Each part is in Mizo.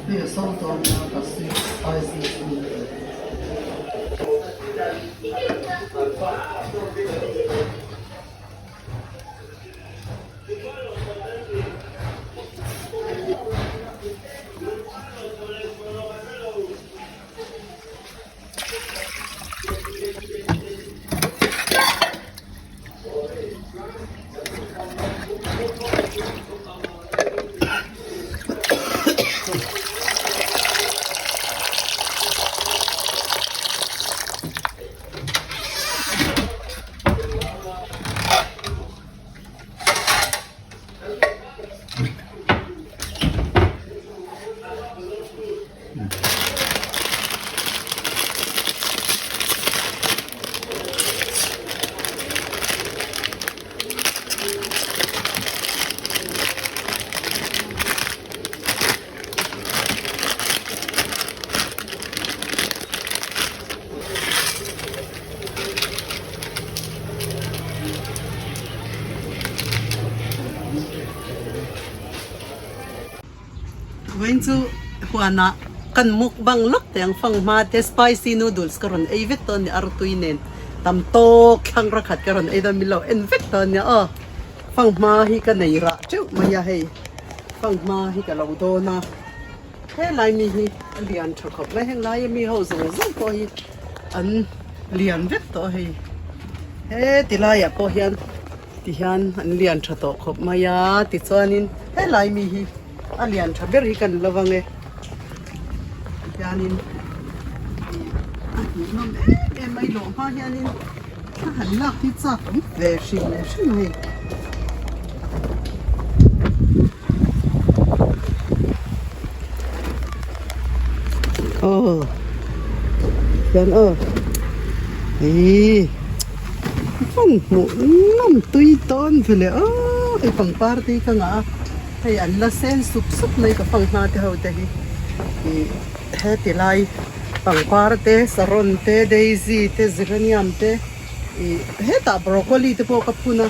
Hei a so dawn a ka sweet spicy noodle. Vawiin chu huanah kan mukbang lawk teh ang fanghma te spicy noodles ka rawn ei vek tawh a ni artui nen tam tawk thlang rakhat ka rawn ei dawn min lo en vek tawh a nia aw fanghma hi ka nei rah teuh mai a hei fanghma hi ka lo dawn a helai mi hi a lian tha khawp mai heng laia mi ho zawng zawng pawh hi an lian vek tawh a hei he tilaiah pawh hian. Tihian an lian tha tawh khawp mai a, tichuanin helai mi hi a lian tha ber hi kan lo vang e. Tihianin a hmuhnawm em em mai lawh hma hianin thla han lak hi chak awm ve hrim hrim hei. Aw hian aw ihh. Hmun hmuh nawm tui tawn ve leh aw hei pangpar te hi ka ngah a hei an la sen sup sup mai ka fanghma te ho te hi ih heti lai pangpar te saron te daisy te geranium te ih hetah broccoli te pawh ka phun a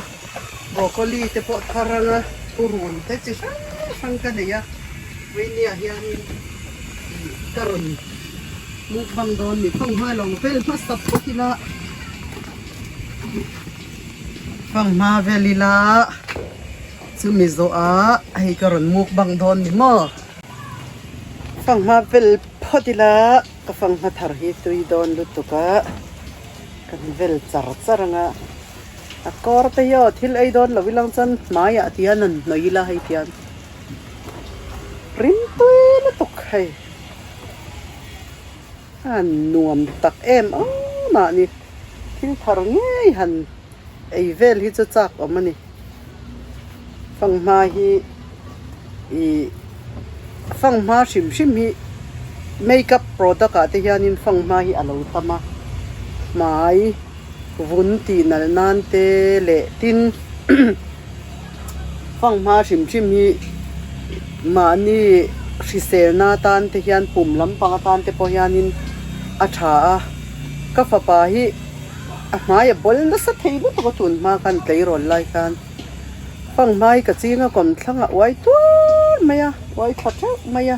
broccoli te pawh thar anga purun te chi hrang hrang ka nei a vawinia hianin ih ka rawn mukbang dawn ni fanghma lo vel hmasa phawt ila. Fanghma vel ila chumi zawhah hei ka rawn mukbang dawn ni maw? Fanghma vel phawt ila ka fanghma thar hi tui dawn lutuk a, kan vel char char ang a, a kawr te hi aw thil ei dawn lo ilang chuan hmaiah tihian han hnawih ila hei tihian rim tui lutuk hei. A nuam tak em awm ah ni. Thil thar ngei han ei vel hi chu chak awm a ni. Fanghma hi ih fanghma hrim hrim hi makeup product ah te hianin fanghma hi a lo tam a. Hmai vun tih nalh nan te leh tin fanghma hrim hrim hi mahni hriselna atan te hian pum lampang atan te pawh hianin a tha a ka fapa hi a hmai a bawl nasa thei lutuk a tun hma khan tleirawl lai khan fanghma hi ka ching a kawm thlang a uai tuar mai a uai tha theuh mai a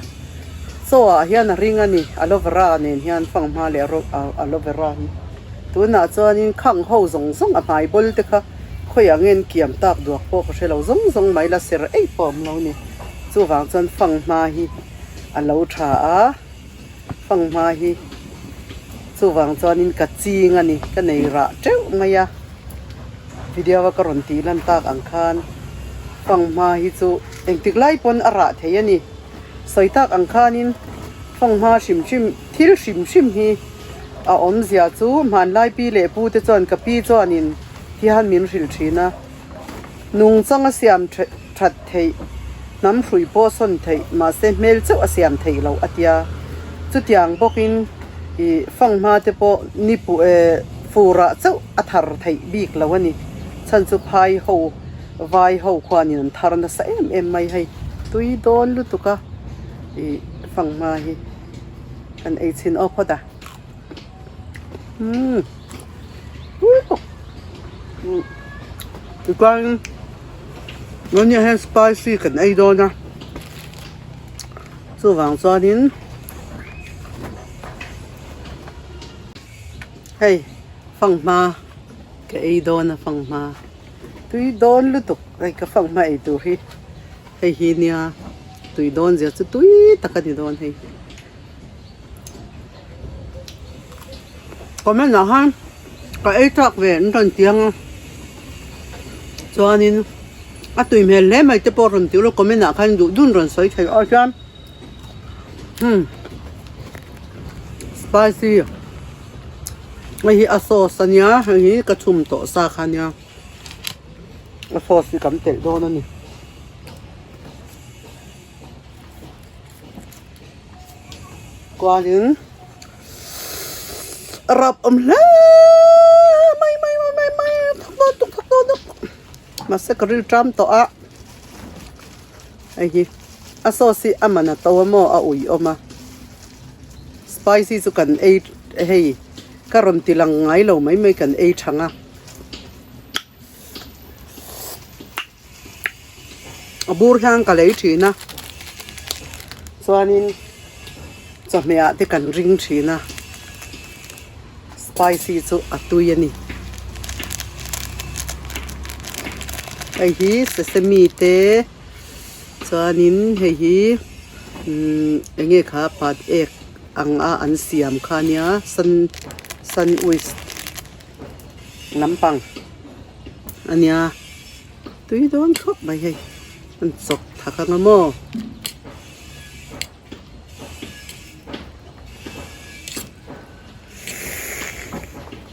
chaw ah hian a ring a ni aloe vera nen hian fanghma leh aloe vera hi tunah chuanin khang ho zawng zawng a hmai bawl te kha. Khawiah nge an kiam tak duak pawh ka hre lo zawng zawng mai la ser eih pawh awm lo ni. Chuvang chuan fanghma hi a lo tha a, fanghma hi chuvang chuanin ka ching a ni, ka nei rah teuh mai a. Video a ka rawn tih lan tak ang khan fanghma hi chu engtik lai pawn a rah thei a ni. Sawi tak ang khanin fanghma hrim hrim thil hrim hrim hi. A awmzia chu hmanlai pi leh pu te chuan ka pi chuanin hian min hrilh thin a, nungchang a siam that theih, hnam hrui pawh sawn theih mahse hmel chauh a siam theih loh a tia. Chutiang bawkin ih fanghma te pawh ni pu eh furah chauh a thar theih bik lo a ni. Chhan chu phai ho vai ho khuanin an thar nasa em em mai hei tui dawn lutuk a ih fanghma hi. Kan ei chhin aw phawt a. Umm. Tichuan Nonnie hian spicy kan ei dawn a. Chuvang chuanin hei fanghma ka ei dawn a fanghma tui dawn lutuk hei ka fanghma ei tur hi hei hi nia tui dawn zia chu tui tak a ni dawn hei. Comment ah khan ka ei chak ve an rawn ti ang a chuanin a tui hmel hle mai te pawh rawn ti ula comment ah khan duh dun rawn sawi thei aw chuan umm spicy hei hi a sauce a nia hei hi ka chhum tawh sa kha a nia a sauce hi kan telh dawn a ni. Kualin a rap awm hle mai mai mai mai mai thawk dawn tuk thawk dawn tuk mahse ka ril ṭam tawh a hei hi a sauce hi a man a to a maw a ui awm a spicy chu kan ei hei ka rawn ti lang ngai lo mai mai kan ei thang a. A bur hian ka lei thin a chuanin chawhmeh ah te kan ring thin a spicy chu a tui a ni hei hi sesame te chuanin hei hi umm eng nge kha pat ek ang a an siam kha ania sun sandwich lampang a nia. Tui dawn khawp mai hei an chawp thak anga maw.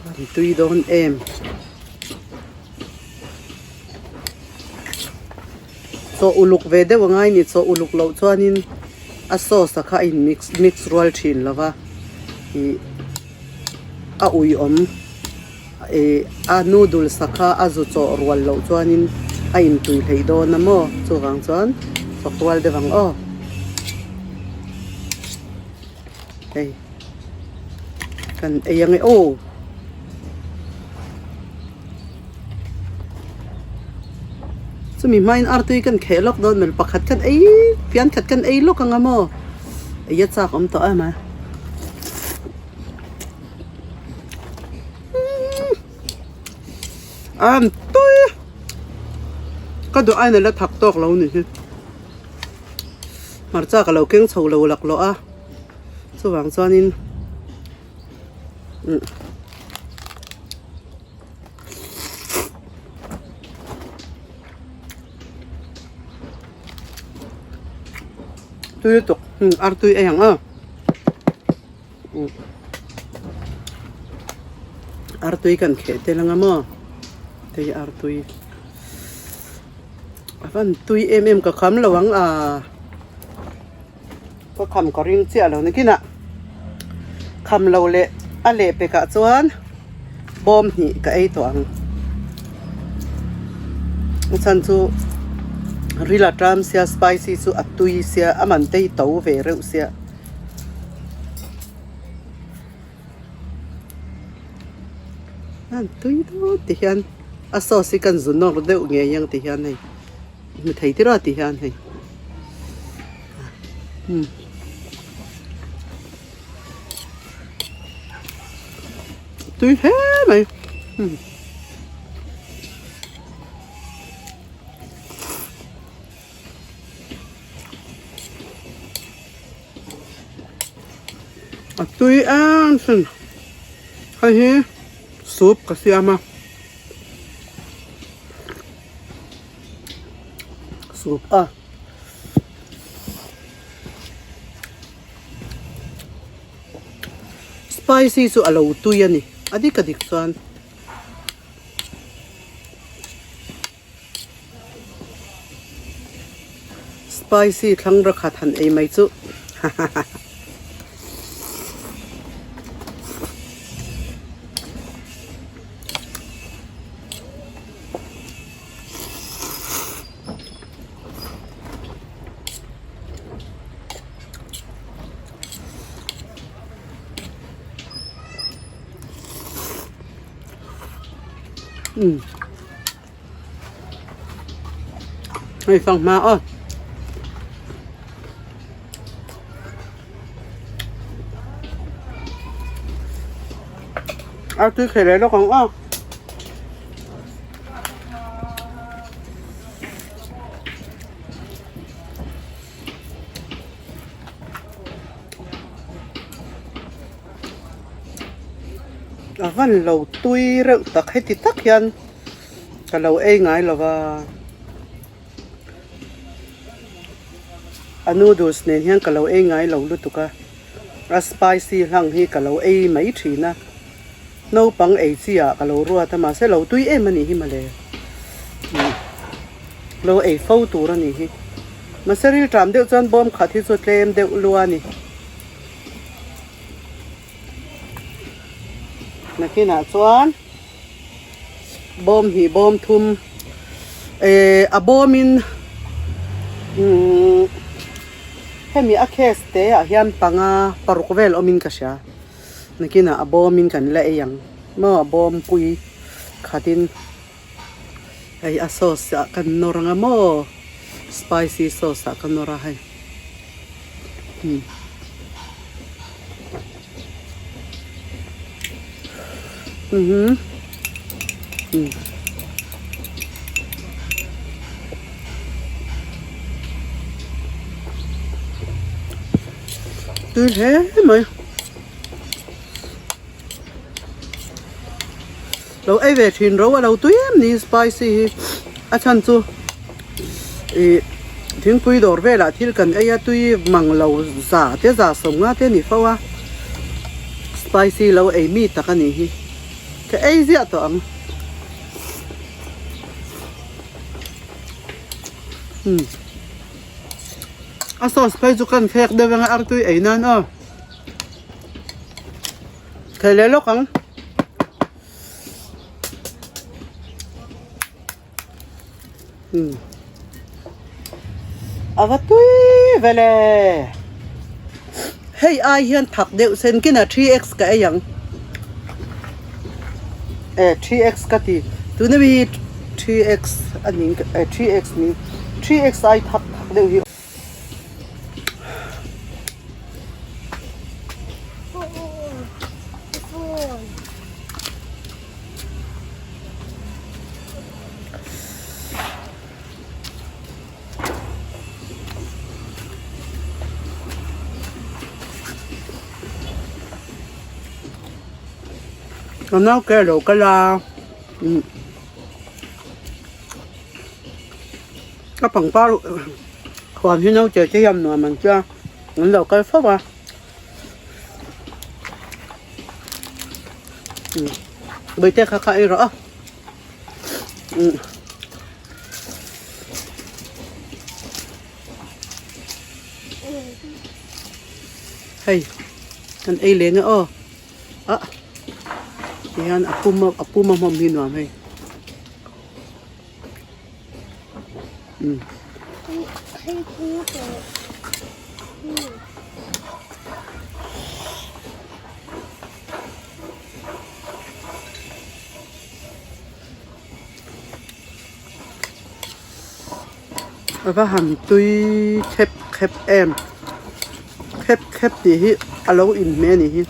An tui dawn em. Chaw uluk ve deuh angai ni chaw uluk loh chuanin a sauce a kha a in mix mix rual thin lo va ih a uiawm. Ih a noodle sa kha a zu chawh rual loh chuanin a intui hleih dawn a maw chuvang chuan fak rual deuh ang aw hei kan ei ange aw. Chumi hmain artui kan kheh lawk dawn mel pakhat khan ei fian khat kan ei lawk ang a maw ei a chak awm tawh em a. An tui ka duh aina la thak tawk lo ni hi hmarcha ka lo keng chho lo laklawh a chuvang chuanin umm. Tui lutuk artui ei ang aw. Artui kan kheh tel anga maw hei artui a van tui em em ka kham lo ang a ka kham ka ring chiah lo nakinah kham lo leh a leh pekah chuan bawm hnih ka ei tawh ang a chhan chu ril a ṭam sia spicy chu a tui sia a man te hi to ve reuh sia. An tui dawn ti hian a sauce hi kan zu nawr deuh ngei ang ti hian hei hmu thei tir a ti hian hei umm tui hle mai umm. A tui em sin hei hi soup ka siam a soup a spicy chu a lo tui a ni a dik a dik chuan. Spicy thlang rakhat han ei mai chu hahaha. Umm. Hei fanghma aw. Artui khei leh lawk ang aw. A van lo tui reuh tak heti tak hian ka lo ei ngai lo va. A noodles nen hian ka lo ei ngai lo lutuk a, a spicy hlang hi ka lo ei mai thin a, naupang ei chi ah ka lo ruat a mahse lo tui em a nih hi mawle, lo ei fo tur a nih hi, mahse rilṭam deuh chuan bawm khat hi chu tlem deuh lua a ni. Nakinah chuan. Bawm hnih bawm thum eh a bawmin umm hemi a case te ah hian panga paruk vel awmin ka hria nakinah a bawmin kan la ei ang maw a bawm pui khatin hei a sauce ah kan nawr ang a maw spicy sauce ah ka nawr a hei umm. Tui hle mai. Lo ei ve thin ro a lo tui em ni spicy hi a chhan chu ih thingpui dawr velah thil kan ei a tui mang lo za te za sawm nga te a ni fo a spicy lo ei mi tak a nih hi ka ei ziah tawh ang umm a sauce phei chu kan thlek deuh anga artui ei nan aw. Thei leh lawk ang. Hmm. A va tui vele. Hei ai hian thak deuh sen kina 3x ka ei ang. E 3x ka ti. Tuna mi 3x aning 3x ni 3x ai thak thak deuh hi. Ka nau ke lo kal a Ka pangpar huan hi naute te hian nuam an tia an lo kal fo a bawihte kha kha ei rawh a hei kan ei leng e aw ah tihian a pum a pum a hmawm hi nuam hei. A va han tui khep khep em khep khep tih hi a lo inhmeh a nih hi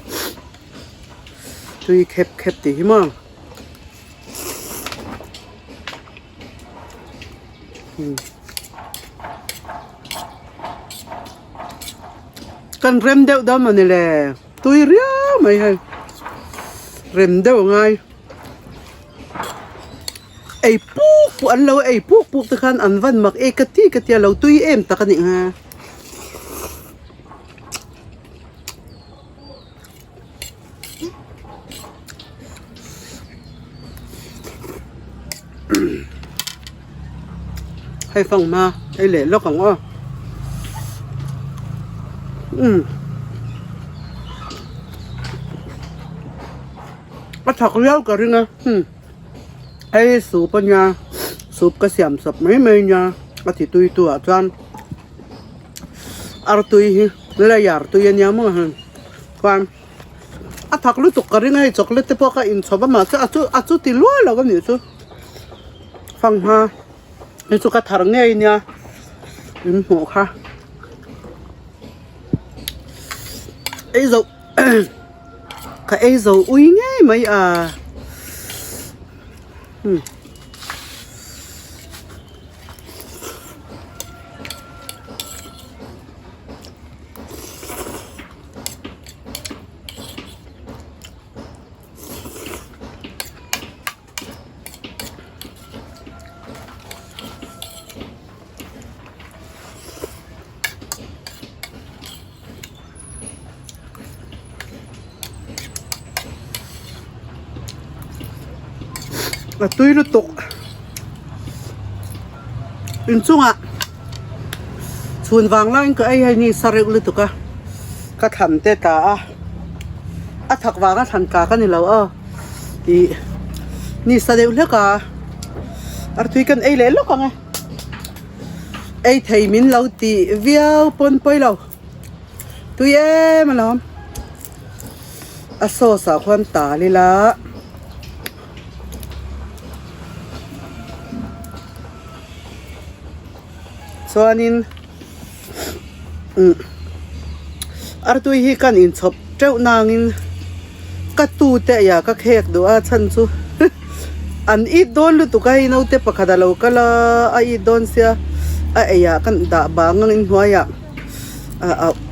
tui khep khep tih hi maw. Kan rem deuh dawn mawni le tui riau mai hei rem deuh a ngai ei puk puk an lo ei puk puk te khan an van mak e ka ti ka tia lo tui em tak a nih nghe. Hei fang hma ei leh lawk ang aw umm a thak viau ka ring a hmm hei soup a nia soup ka siam chawp mai mai a nia a ti tui tu ah chuan. Artui hi layer tui a nia maw hei chuan a thak lutuk ka ring a hei chocolate te pawh kha inchhawp a mahse a chu a chu ti luai lo a nih chu fanghma hi chu ka thar ngei nia in hmuh kha ei zo ka ei zo ui ngei. mai a. Umm. A tui lutuk inchungah chhun vang laiin ka ei hei ni sa reuh lutuk a ka thlan te tla a a thak vanga thlan tla ka ni lo aw ih ni sa deuh hlek a artui kan ei leh lawk ang e ei thei min lo tih viau pawn pawi lo tui em alawm a sauce ah khuan tal ila. Chuanin umm artui hi kan inchhawp teuh nangin ka tute ah ka khek duh a chhan chu an it dawn lutuk a hei naute pakhat a lo kal a a it dawn sia a ei ah kan dah bang ang inhnuaiah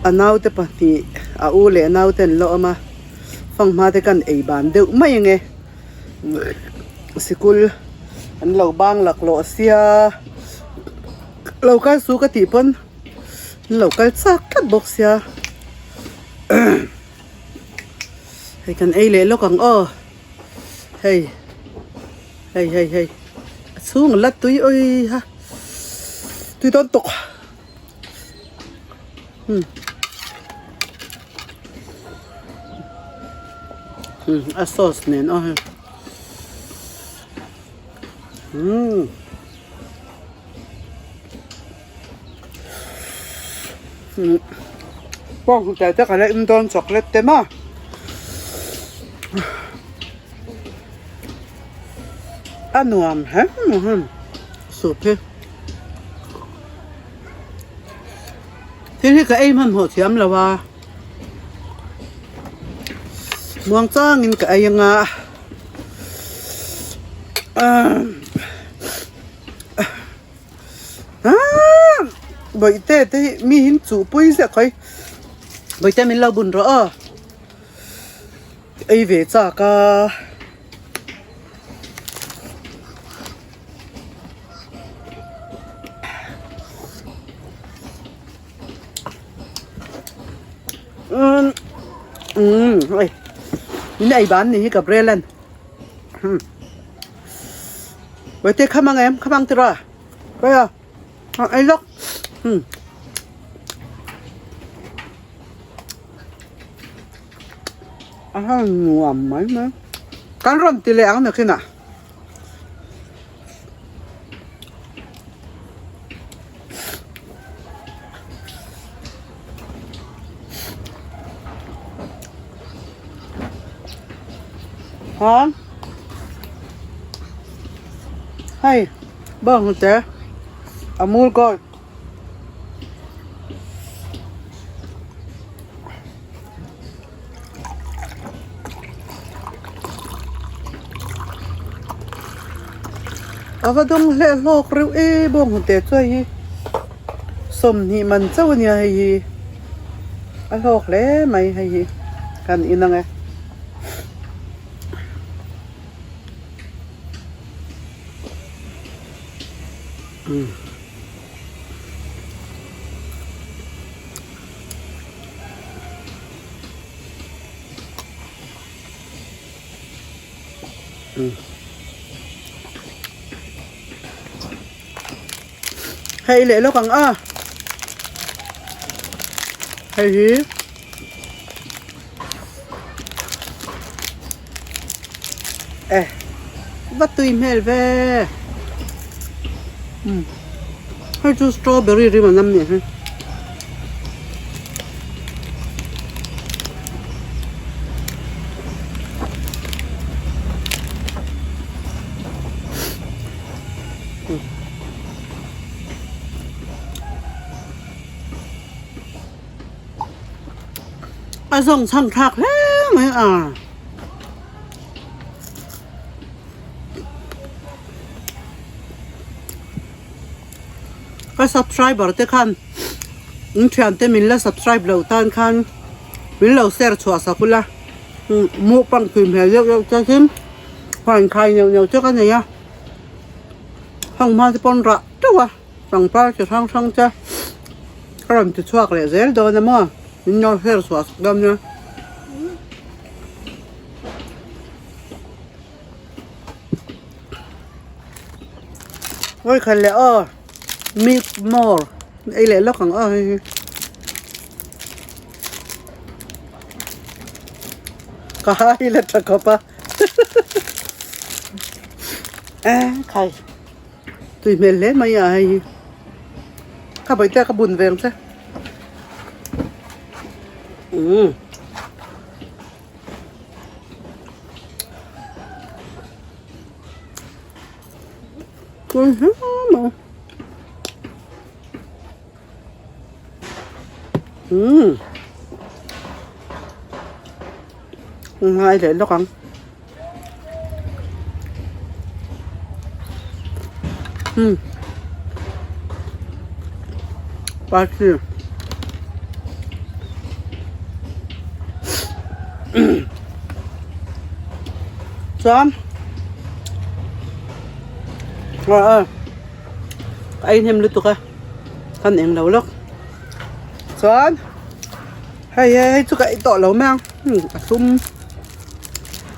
a naute pahnih a u leh naute an la awm a fanghma te kan ei ban deuh mai ang e. Sikul an lo bang laklawh sia lo kal su ka tih pawn an lo kal chak tlat bawk sia hei kan ei leh lawk ang aw hei hei hei hei a chhung a la tui awi ha tui dawn tawk. A sauce nen aw hei umm bawnghnute te ka la in dawn chocolate te maw a nuam hle mai hei soup hi. Thil hi ka ei hmanhmawh thiam lo a, muang changin ka ei anga aaa bawihte te hi mi hi chuh pui ziah khawi bawihte min lo bun rawh aw ei ve chak a. Umm umm hei min ei ban ni hi ka Brelan hmm Bawihte kham ang em kham ang tiraw Khawi a ei lawk hmm. A han nuam mai mai kan rawn ti leh ang nakinah. Hả? Hei, bawnghnute Amul Gold. A va dawng hleh hlawk reuh e bawnghnute chu hei hi sawmhnih man chauh a nia hei hi a hlawk hle mai hei hi kan in ang e. Hei leh lawk ang a hei hi e va tui hmel ve hei chu strawberry rim an awm nih hi. A zawng chhang thlak hle mai a. Ka subscriber te khan in thiante min la subscribe loh tan khan min lo share chhuah sak ula mukbang tui hmel deuh deuh te hi huan khai neuh neuh te ka nei a heng hma te pawn rah teuh a pangpar chi hrang hrang te ka rawn ti chhuak leh zel dawn a maw min lo share chhuah sak dawn nia. Vawikhat leh aw milk more ei leh lawk ang aw hei hi ka hai la tha khawp a e khai tui hmel hle mai a hei hi ka bawihte ka bun ve ang che umm. Ngai leh lawk ang. Party. Chuan a ei hnem lutuk a kan eng lo lawk chuan hei hei chu ka ei tawh lo mai ang a thlum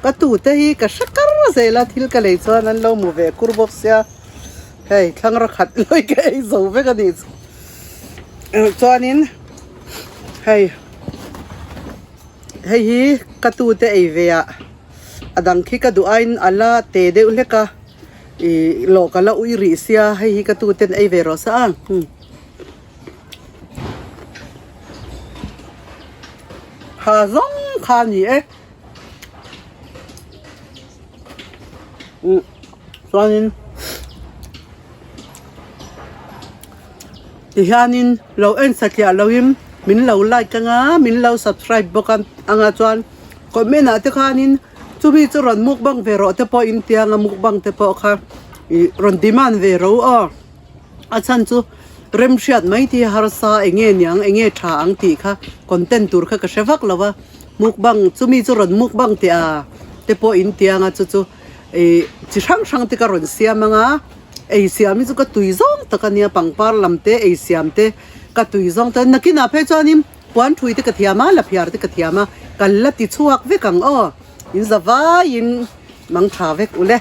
ka tute hi ka hre kar zel a thil ka lei chuan an lo mu ve kur bawk sia hei thlang ra khat lawi ka ei zo vek a nih chu chuanin hei. Hei hi ka tute ei ve ah a dang khi ka duh aiin a la te deuh hlek a ih lawh ka la ui rih sia hei hi ka tuten ei ve rawh sa a ha zawng kha a ni e umm chuanin. Tihianin lo en satliah loin min lo like anga min lo subscribe bawk a anga chuan comment ah te khanin chumi chu rawn mukbang ve rawh te pawh in tia anga mukbang te pawh kha ih rawn demand ve ro aw a chhan chu remhriat mai te hi harsa eng nge niang eng nge tha ang tih kha content tur kha ka hre vak lo va mukbang chumi chu rawn mukbang teh a te pawh in tia anga chu chu ih chi hrang hrang te ka rawn siam anga. Ei siam hi chu ka tui zawng tak a nia, pangpar lam te, ei siam te ka tui zawng tak a nia. Nakinah phei chuanin puan thui te ka thiam a, laphiar te ka thiam a, ka la ti chhuak vek ang aw. In za vaiin mang tha vek ule.